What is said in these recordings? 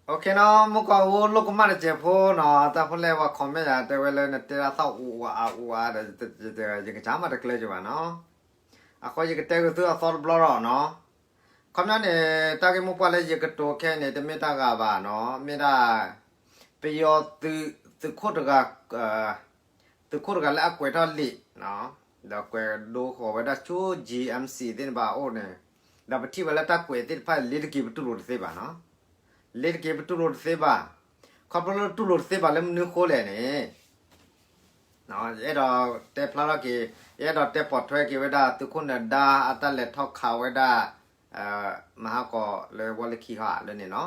နီၤ, မုၢ်ကီၢ်အူလိာ်ကမၣ်တစဲးဖိနီၤ, တၢ်ဖိလဲၣ်ပှၤ comment ယၤတဲဝဲလၢနတဲဒၣ်သီၣ်အူအူအါအူအါဒီး ယကစၢ်မၤတကျဲက့ၤဘၣ်နီၤ, အဃိယကတဲက့ၤသုအသီတဘျီဒီးနီၤ, ခီပညီန့ၣ် တၢ်ဂ့ၢ်မိၢ်ပှၢ်လၢယကတိၤခဲအံၤန့ၣ် တမ့ၢ်တၢ်ဂၤဘၣ်နီၤ, မ့ၢ်ဒၣ် ပယီၤသုးခိၣ်တဂၤ သုးခိၣ်တဂၤလၢအကွဲးထီၣ်လံာ် ဒီးကွဲးဒိဃီၤဝဲဒၣ်ဆူ G M C သ့ၣ်တဖၣ်အအိၣ်န့ၣ်, ဒီးပထံၣ်ဝဲလၢတၢ်ကွဲးသ့ၣ်တဖၣ် လ့ၤတက့ၤပတူၢ်လိာ်တသ့ဘၣ်နီၤ, လ့ၤတက့ၤပတူၢ်လိာ်တသ့ဘၣ်, ခီဖျိလၢတူၢ်လိာ်တသ့ဘၣ်လၢမနုၤဃိလဲၣ်န့ၣ် ယအဲၣ်ဒိးတဲဖျါထီၣ်က့ၤ, ယအဲၣ်ဒိးတဲပိာ်ထွဲက့ၤဝဲဒၣ် သုးခိၣ်နဒါအတၢ်လဲၤထီၣ်ခးဝဲဒၣ် မဟါကီးလၢဝီလၢခံဟီလၢန့ၣ်နီၤ,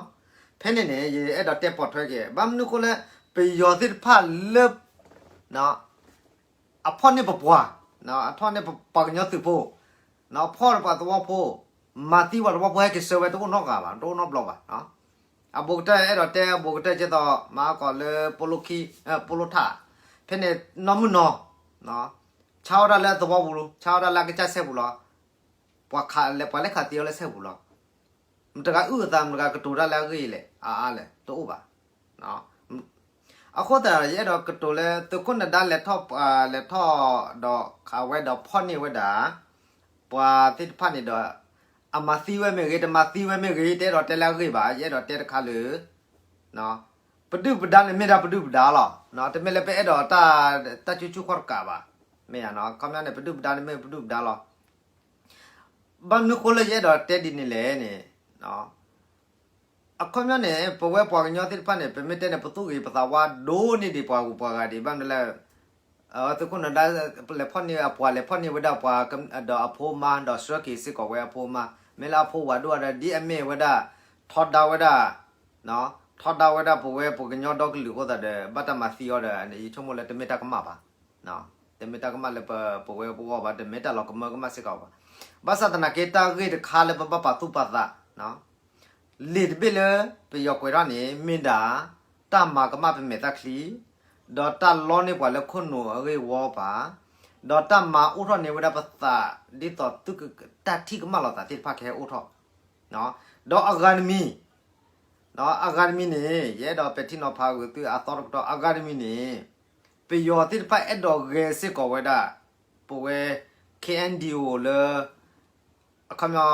ဖဲန့ၣ်န့ၣ် ယအဲၣ်ဒိးတဲပိာ်ထွဲက့ၤ ဘၣ်မနုၤဃိလၢ ပယီၤသ့ၣ်တဖၣ်လၢ အဖီၣ်န့ၢ်ပပှၤ, အဖီၣ်န့ၢ်ပှၤကညီသုးဖိ, ဖီၣ်ပှၤသဝီဖိ, မၤသံပှၤသဝီဖိ ဟဲက့ၤဆှၢဝဲတအိၣ်နီတဂၤဘၣ်, တအိၣ်နီတဘျီဘၣ်. အဘူးကတၢၢ် အဲၣ်ဒိးတဲအဘူးကတၢၢ်ကဲသိး မဟါကီးလၢ ပိလိထး, ဖဲန့ၣ်နီၢ်မုၢ်နီၤ, ဆါအီၣ်ဒၣ်လၢအသဝီပူၤ, ဆါအီၣ်ဒၣ်လၢအကစၢ်စဲပူၤလီၤ. ပှၤလဲၤခးသံအီၤလၢစဲပူၤလီၤ. မတဂၤအုၣ်အသး မတဂၤကတိၤတၢ်လၢအဂ့ၢ်လဲၣ် အါအါလဲၣ် တအိၣ်ဘၣ်. အဃိသတးဒီး ယအဲၣ်ဒိးကတိၤလၢ သုးခိၣ်နဒါလဲၤထီၣ်, လဲၤထီၣ်ဒီးခးဝဲဒီးဖီၣ်န့ၢ်ဝဲဒၣ် ပှၤသ့ၣ်တဖၣ်န့ၣ်ဒီး အမၤသံဝဲမ့ၢ်ဂ့ၤ တမၤသံဝဲမ့ၢ်ဂ့ၤ တအဲၣ်ဒိးတဲလၢအဂ့ၢ်ဘၣ်. ယအဲၣ်ဒိးတဲတခါလၢ ပဒုၣ်ပဒါန့ၣ်မ့ၢ်ဒၣ်ပဒုၣ်ပဒါလီၤ. တမ့ၢ်လၢပအဲၣ်ဒိးတၢ်ကူကူခီၣ်တကးဘၣ်. မ့ၢ်ဧါ, ခီပညီန့ၣ် ပဒုၣ်ပဒါန့ၣ်မ့ၢ်ပဒုၣ်ပဒါလီၤ. ဘၣ်မနုၤဃိလၢယအဲၣ်ဒိးတဲဒ်န့ၣ်လဲၣ်န့ၣ်, အခီပညီန့ၣ် ပဝဲပှၤကညီသ့ၣ်တဖၣ်န့ၣ် ပမ့ၢ်တဲန့ၣ် ပသူၣ်ဂ့ၤပသးဝါဒိၣ်န့ၢ်ဒံးပှၤဂုၤပှၤဂၤဒံး ဘၣ်မနုၤလဲၣ်, သုးခိၣ်နဒါ လဲၤဖီၣ်န့ၢ်အပှၤ လဲၤဖီၣ်န့ၢ်ဝဲဒၣ်ပှၤ ဒီးအဖိမါ ဒီးဆှၢက့ၤစ့ၢ်ကီးဝဲအဖိမါ မ့ၢ်လၢအဖိဝၤဒိၣ်ဒီး ဒ်အမ့ၢ်ဝဲဒၣ် ထီဒါဝဲဒၣ် ထီဒါဝဲဒၣ်ပဝဲပှၤကညီဒီကလုာ်အဃိသတးဒီး ဘၣ်တၢ်မၤသံအီၤဒီး ယဆိကမိၣ်လၢတမ့ၢ်တၢ်ကမၣ်ဘၣ်. တမ့ၢ်တၢ်ကမၣ်လၢပဝဲပဂီၢ်ဘၣ်, တမ့ၢ်တၢ်လီၤကမၢကမၣ်စ့ၢ်ကီးဘၣ်. ဘၣ်ဆၣ်သနာ်က့ တၢ်ဂ့ၢ်တခါလၢပဘၣ်ပာ်သူၣ်ပာ်သး လံာ်တဘ့ၣ်လၢပယီၤကွဲးထီၣ်န့ၣ် မ့ၢ်ဒၣ် တၢ်မၤကမၣ်ပမဲာ်ချံ, ဒီးတၢ်လီန့ၢ်ပှၤလၢခိၣ်နူာ်အဂ့ၢ်ဝီပၤ, ဒီးတၢ်မၤအိၣ်ထီၣ်န့ၢ်ဝဲဒၣ်ပသး ဒ်သိးသုကတၢ်ထံၣ်ကမၣ်လိာ်သးသ့ၣ်တဖၣ်ကဟဲအိၣ်ထီၣ်, ဒီးအဂၤတမံၤ, အဂၤတမံၤန့ၣ် ယအဲၣ်ဒိးပဲာ်ထံနီၤဖးဂုာ်သုအသီတကတီၢ် အဂၤတမံၤန့ၣ် ပယီၤသ့ၣ်တဖၣ်အဲၣ်ဒိးဂဲၤစ့ၢ်ကီးဝဲဒၣ် ပဝဲ K N D O လၢ အခီပညီ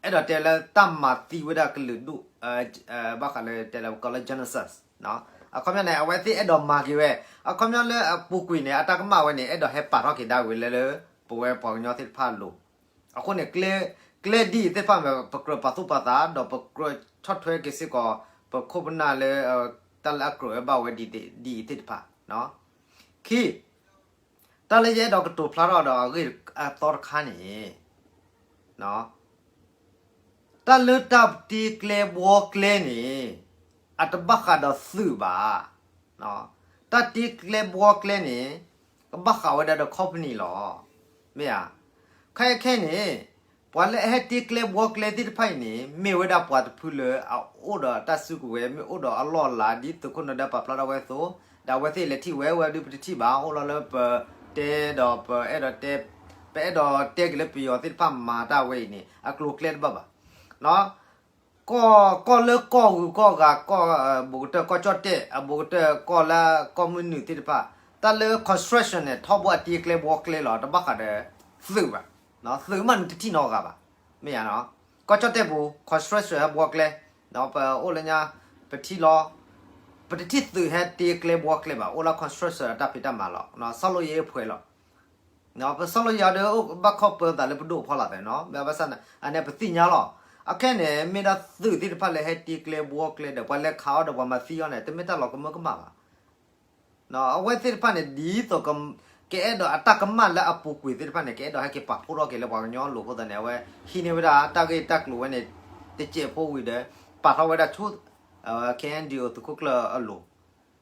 အဲၣ်ဒိးတဲလၢတၢ်မၤသံဝဲဒၣ်ကလုာ်ဒူၣ် ဘၣ်ဃးလၢတဲလၢပကိးလၢ genocide အခီပညီန့ၣ် အဝဲသ့ၣ်အဲၣ်ဒိးမၤက့ၤဝဲ အခီပညီလၢအပူၤကွံာ်န့ၣ် အတၢ်ကမၣ်ဝဲန့ၣ် အဲၣ်ဒိးဟဲပာ်ထီၣ်က့ၤဒၣ်ဝဲလၢ လၢပဝဲပှၤကညီသ့ၣ်တဖၣ်အလိၤ, အဃိန့ၣ် ကျဲဒ်အံၤသ့ၣ်တဖၣ်မ့ၢ် ပကြၢးပာ်သူၣ်ပာ်သး ဒီးပကြၢးဆီၣ်ထွဲက့ၤစ့ၢ်ကီး ပခိၣ်ပနၢ်လၢ တၢ်လၢအကြၢးဝဲဘၣ်ဝဲဒ်အံၤသ့ၣ်တဖၣ်, ခံ တၢ်လၢယအဲၣ်ဒိးကတိၤဖျါထီၣ်ဒီးအဂ့ၢ်အသီတခါန့ၣ် တၢ်လၢတၢ်တ့ကျဲဘှီကျဲန့ၣ် အတဘၣ်ဃးဒီးသုးဘၣ်. တၢ်တ့ကျဲဘှီကျဲန့ၣ် ကဘၣ်ဃးဝဲဒၣ်ဒီး company လီၤ. မ့ၢ်ဧါ. ခဲခဲန့ၣ် ပှၤလၢအဟဲတ့ကျဲဘှီကျဲသ့ၣ်တဖၣ်အံၤန့ၣ် မ့ၢ်ဝဲဒၣ်ပှၤတဖုလၢအအိၣ်ဒီးတၢ်စုကဝဲၤ မ့ၢ်အိၣ်ဒီးအလီၢ်အလၤ ဒ်သုးခိၣ်နဒါပာ်ဖျါထီၣ်ဝဲအသိး, ဒီးအဝဲသ့ၣ်လဲၤထံၣ်ဝဲ ဝဲဒုးပတထံၣ်ဘၣ် အိၣ်လီၤလၢပတဲဒီးပအဲၣ်ဒိးတဲ, ပအဲၣ်ဒိးတဲက့ၤလၢပယီၤသ့ၣ်တဖၣ်မၤတၢ်ဝဲအံၤန့ၣ် အကျိၤကျဲတဘၣ်ဘၣ်. ကီၢ်လၢကီၢ်ဂုၤကီၢ်ဂၤ ဘူးကတၢၢ်ကီၢ်ကၠီၣ်တဲၣ် အဘူးကတၢၢ်ကီၢ်လၢကီၢ်မုၢ်နုာ်သ့ၣ်တဖၣ် တၢ်လၢ construction န့ၣ် ထီဘိအတ့ကျဲဘှီကျဲလီၤ တဘၣ်ဃးဒီးသုးဘၣ်. သုးမးန့ၣ်တထံၣ်နီတဂၤဘၣ်. မ့ၢ်ဧါ. ကီၢ်ကၠီၣ်တဲၣ်ပူၤ construction ဟဲဘှီကျဲ, ပအိၣ်လၢညါ ပထံၣ်လီၤ, ပတထံၣ်သုးဟဲတ့ကျဲဘှီကျဲဘၣ် အိၣ်လၢ construction အတၢ်ဖံးတၢ်မၤလီၤ. ဆီၣ်လီၤယဲၢ်ဖှဲးလီၤ. ပဆီၣ်လီၤယဲၢ်ဒီး ဘၣ်ခီၣ်ပၢသးလၢပဒိၣ်ဖီလာ်သးနီၤ ဘၣ်ဆၣ်န့ၣ် အန့ၣ်ပသ့ၣ်ညါလီၤ. အခဲန့ၣ် မ့ၢ်ဒၣ်သုးသ့ၣ်တဖၣ်လၢဟဲတ့ကျဲဘှီကျဲဒီး ပှၤလဲၤခးအီၤဒီးပှၤမၤသံအီၤန့ၣ် တမ့ၢ်တၢ်လီၤကမၢကမၣ်ဘၣ်. အဝဲသ့ၣ်တဖၣ်န့ၣ် ဒ်သိး ကအဲၣ်ဒိးအတၢ်ကမၣ်လၢအပူၤကွံာ်သ့ၣ်တဖၣ်န့ၣ် ကအဲၣ်ဒိးဟဲက့ၤပာ်ဖှိၣ်ထီၣ်က့ၤလၢပှၤကညီအလိၤအဃိသတးန့ၣ် အဝဲဟံးန့ၢ်ဝဲဒၣ်တၢ်ဂ့ၢ်တၢ်ကျိၤဝဲန့ၣ် တစဲးဖိဝံၤဒီး ပာ်ထီၣ်ဝဲဒၣ်ဆူ K N D O သုးခိၣ်ကျၢၢ်အလိၤ.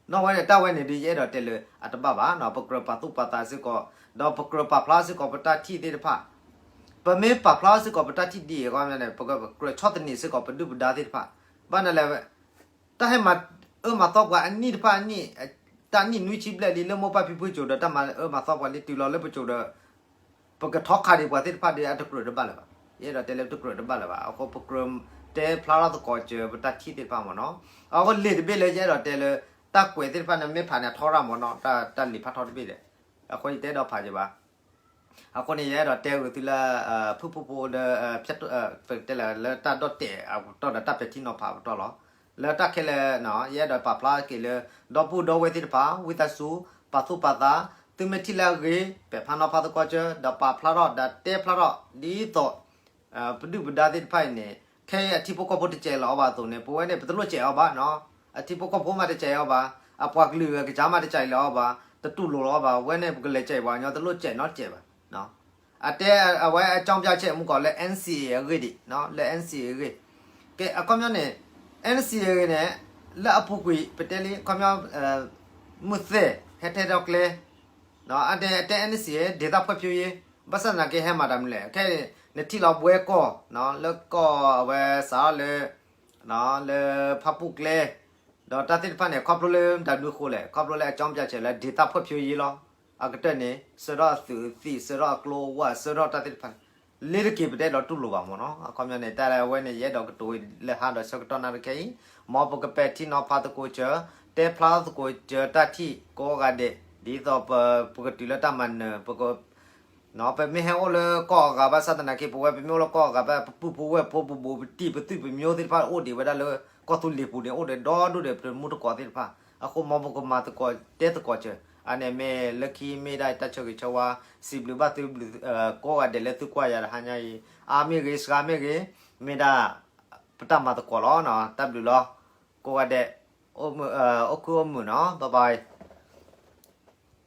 နီၢ်ဝဲန့ၣ် တၢ်ဝဲန့ၣ်ဒုး ယအဲၣ်ဒိးတဲလၢအတဘၣ်ဘၣ်. ပကြၢးပာ်သူၣ်ပာ်သးစ့ၢ်ကီး ဒီးပကြၢးပာ်ဖျါစ့ၢ်ကီးပတၢ်ထံၣ်သ့ၣ်တဖၣ်. ပမ့ၢ်ပာ်ဖျါစ့ၢ်ကီးပတၢ်ထံၣ်ဒ်အံၤအဂီၢ်န့ၣ် ပကြၢးဆီၣ်သနံးစ့ၢ်ကီးပဒုၣ်ပဒါသ့ၣ်တဖၣ်. ဘၣ်နလဲၣ် တၢ်ဟဲမၤအၢမၤသီပှၤအနံၣ်တဖၣ်အနံၣ်, တၢ်နံၣ်နွံဆံဘျဲၣ်လံ လၢမိၢ်ပၢ်ဖံဖုစိၤဒီး တၢ်မၤအၢမၤသီပှၤလံ တုၤလီၤလၢပစိၤဒီး ပကထီခးဒံးပှၤသ့ၣ်တဖၣ်ဒီး အတကြၢးတဘၣ်လၢၤဘၣ်. ယအဲၣ်ဒိးတဲလၢတကြၢးတဘၣ်လၢၤဘၣ်. အဃိပကြၢး တဲဖျါထီၣ်သကိးစၢၤပတၢ်ထံၣ်သ့ၣ်တဖၣ်မ့ၢ်နီၤ. အဃိလံာ်တဘ့ၣ်လၢယအဲၣ်ဒိးတဲလၢ တၢ်ကွဲးသ့ၣ်တဖၣ်န့ၣ် မ့ၢ်ဖးန့ၣ် အထီရၣ်မ့ၢ်နီၤ, တၢ်လံာ်ဖးထီတဘ့ၣ်ဒီး အဃိယတအဲၣ်ဒိးဖးက့ၤဘၣ်. အဃိန့ၣ် ယအဲၣ်ဒိးတဲဂုာ်သုလၢ ဖုၣ်ဖုၣ်ဖိဒီး ပတဲလၢတၢ်ဒီၣ်တဲာ်အပတီၢ်ဒီးတၢ်ပဲာ်ထံနီၤဖးအပတီၢ်လီၤ. လၢတၢ်ခဲလၢာ် ယအဲၣ်ဒိးပာ်ဖျါက့ၤလၢ ဒီပုၢ်ဒီဝဲၢ်သ့ၣ်တဖၣ် ဝံသးစူၤ ပာ်သူၣ်ပာ်သး, သုမ့ၢ်ထံၣ်လၢအဂ့ၤ ပဲာ်ဖးနီၤဖးသကိးစၢၤ ဒီးပာ်ဖျါထီၣ်ဒီးတဲဖျါထီၣ် ဒ်သိး ပဒုၣ်ပဒါသ့ၣ်တဖၣ်အံၤန့ၣ် ခဲအံၤအထံဖိကီၢ်ဖိတစဲးလီၤအီၤဘၣ်အသိးန့ၣ် ပဝဲန့ၣ် ပတလိၣ်စဲးအီၤဘၣ်နီၤ. အထံဖိကီၢ်ဖိမးတစဲးအီၤဘၣ်, အပှၤကလုာ်ဂၤကစၢ်မးတစဲးလီၤအီၤဘၣ်, တတူၢ်လိာ်လီၤအီၤဘၣ်, ဝဲန့ၣ် ပကလဲၤစဲးပှၤကညီ တလိၣ်စဲးနီတစဲးဘၣ်. အတဲအဝဲအကြောင်းပြချက်မုၢ်ကီးလၢ NCA အဂ့ၢ်ဒံး, လၢ NCA အဂ့ၢ်, ကဲ အခီပညီန့ၣ် NCA အဂ့ၢ်န့ၣ် လၢအပူၤကွံာ် ပတဲလံ အခီပညီ မုၢ်သ့ၣ် ဟဲထဲဒီကျဲ အတဲ အတဲ NCA ဒေသဖွံ့ဖြိုးရေး ဘၣ်ဆၣ်သနာ်က့ ဟဲမၤတၢ်မနုၤလဲၣ်, ခဲအံၤ နထံၣ်လီၤဘှဲကီၢ် လၢကီၢ်အဝဲစးထီၣ်လၢ လၢဖၣ်ပူၣ်ကျဲ ဒီးတၢ်သ့ၣ်တဖၣ်န့ၣ် ခီဖျိလၢတၢ်ဘျုးဃိလဲၣ်, ခီဖျိလၢအကြောင်းပြချက်လၢ ဒေသဖွံ့ဖြိုးရေး လီၤ. အကတၢၢ်န့ၣ် ဆှၢထီၣ်အသုးအသံၣ် ဆှၢထီၣ်အကျိအဝၣ် ဆှၢထီၣ်တၢ်သ့ၣ်တဖၣ် လ့ၤတက့ၤ ပတအဲၣ်ဒိးတူၢ်လိာ်ဘၣ်မ့ၢ်နီၤ. အခီပညီန့ၣ် တၢ်လၢအဝဲန့ၣ် ယအဲၣ်ဒိးကတိၤလၢဟါဒီးဆၢကတီၢ်နၣ်ရံၣ်ခဲအံၤ, မ်ပကပဲာ်ထံနီၤဖးသကိးစၢၤ, တဲဖျါသကိးစၢၤတၢ်ထံၣ်ကိးဂၤဒဲး ဒ်သိးပကတုၤလၢတၢ်မၤနၢၤ ပမ့ၢ်ဟဲအိၣ်လၢကီၢ်အဂၤဘၣ်ဆၣ်သနာ်က့ ပဝဲပမ့ၢ်အိၣ်လၢကီၢ်အဂၤဘၣ် ပပုၢ်ပဝဲၢ်ဖိပဘူး ပတံၤပသွံၣ်ပမျိုးသ့ၣ်တဖၣ် အိၣ်ဒံးဝဲဒၣ်လၢကီၢ်သူလ့ၤပူၤန့ၣ် အိၣ်ဒီးဒီဒူၣ်ဒီးပတမူတကိးသ့ၣ်တဖၣ်, အဃိမ်ပကမၤသကိးတဲသကိးစၢၤ, အန့ၣ်မ့ၢ်လၢခံမ့ၢ်ဒၣ်တၢ်ဆၢဂ့ၤဆၢဝါ စံးဘျုးဘၣ်သု ကိးဂၤဒဲးလၢသုကွၢ်ယၤတဟါညါအံၤ, အါမ့ၢ်ဂ့ၤ စှၤမ့ၢ်ဂ့ၤ, မ့ၢ်ဒၣ်ပတၢ်မၤသကိးလီၤ. တၢ်ဘျုးလီၤ. ကိးဂၤဒဲး အိၣ်မုာ်နီၤ bye bye.